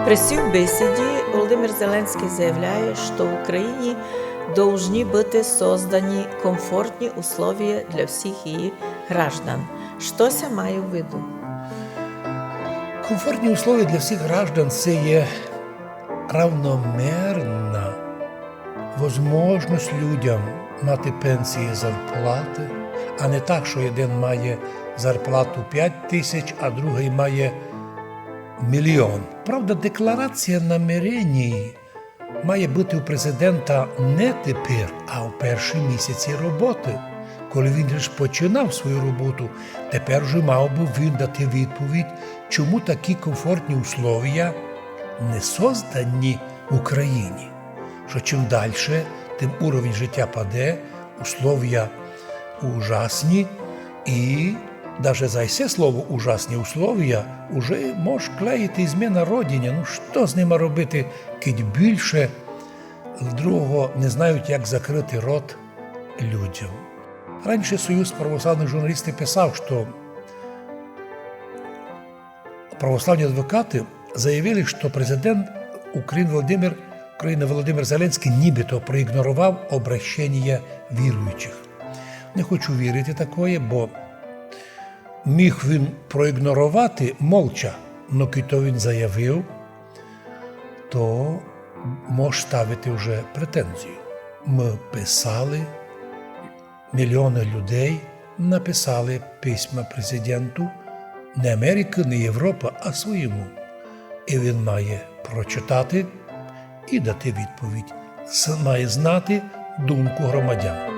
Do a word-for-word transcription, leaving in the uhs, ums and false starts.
При сій бесіді Володимир Зеленськый заявляє, што в Україні должні быти создані комфортні условія для всіх її граждан. Што ся має в виду? Комфортні условия для всіх граждан — се є равномерна возможность людям мати пенсії, зарплаты, а не так, што єден має зарплату пять тисяч, а другый має міліон. Правда, декларація намереній має быти у президента не тепер, а в перші місяці роботы, коли він лиш починав свою роботу. Тепер же мав бы він дати відповідь, чому такі комфортні условия не создані в Україні. Што чим дальше, тим уровень житя паде, условия ужасні, і даже за се слово ужасні условия уже мож клеїти измена Родині. Ну, што з нима робити, кидь більше другого не знають, як закрыти рот людям. Раніше Союз православных журналістів писав, што православні адвокаты заявили, што президент Україны Володимир, Україны Володимир Зеленськый нібито проігноровав обращення віруючих. Не хочу вірити такоє, бо міг він проігноровати молча, но кидь то він заявив, то мож ставити вже претензію. Мы писали, міліоны людей написали письма президенту не Америкы, не Європы, а своєму. І він має прочитати і дати відповідь. З-, має знати думку громадян.